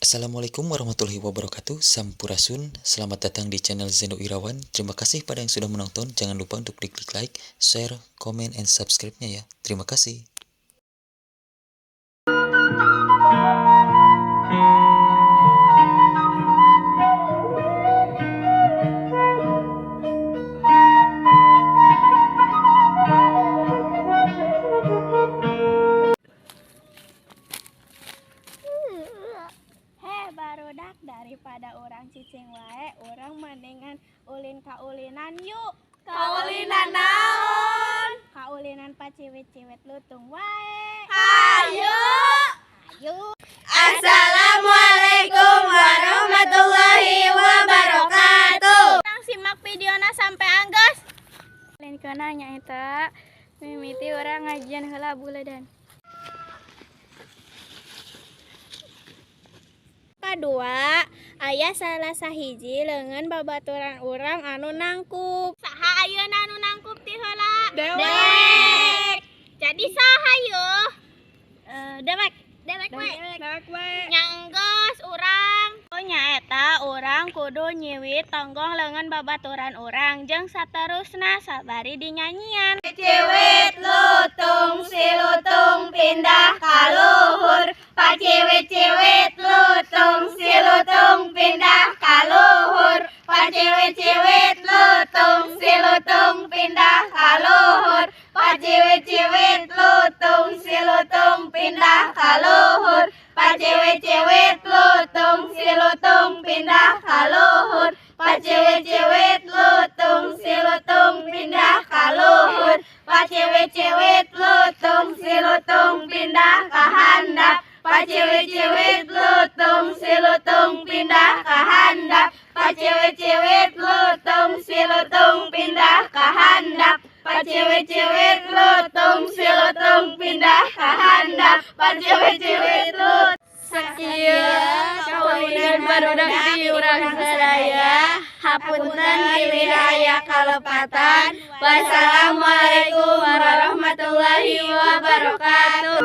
Assalamualaikum warahmatullahi wabarakatuh. Sampurasun. Selamat datang di channel Zeno Irawan. Terima kasih pada yang sudah menonton. Jangan lupa untuk diklik like, share, comment, and subscribe-nya ya. Terima kasih. Heh, barudak, daripada urang cicing wae, urang mendingan ulin kaulinan yuk. Kaulinan naon? Kaulinan paciwit-ciwit lutung wae. Hayu. Ayo. Assalamualaikum warahmatullahi wabarakatuh. Urang simak videona sampai anggeus. Lain kana nyaeta mimiti urang ngajian heula buledan. Kadua, aya salah sahiji leungeun babaturan urang anu nangkup. Saha ayeuna anu nangkup ti heula? Dewek. Jadi saha yeuh? Eh, dewek, dewek we. Dewek we. Nya enggeus urang. Oh, nyaeta urang kudu nyiwit tonggong leungeun babaturan urang jeung saterusna sabari dinyanyian. Ciwit lutung si lutung pindah ka luhur. Paciwit-ciwit lutung si lutung pindah ka luhur. Paciwit-ciwit lutung si lutung pindah ka luhur. Paciwit-ciwit lutung si lutung pindah ka luhur. Paciwit-ciwit lutung si lutung pindah ka luhur. Paciwit-ciwit lutung si lutung pindah ka luhur. Paciwit-ciwit lutung si lutung pindah ka handap. Paciwit-ciwit lutung si lutung pindah ka handap. Paciwit-ciwit lutung si lutung pindah ka handap. Paciwit-ciwit lutung si lutung pindah ka handap. Paciwit-ciwit lutung. Sakieu kaulinan barudak di urang sadaya. Hapunten bilih aya kalepatan. Wassalamualaikum warahmatullahi wabarakatuh.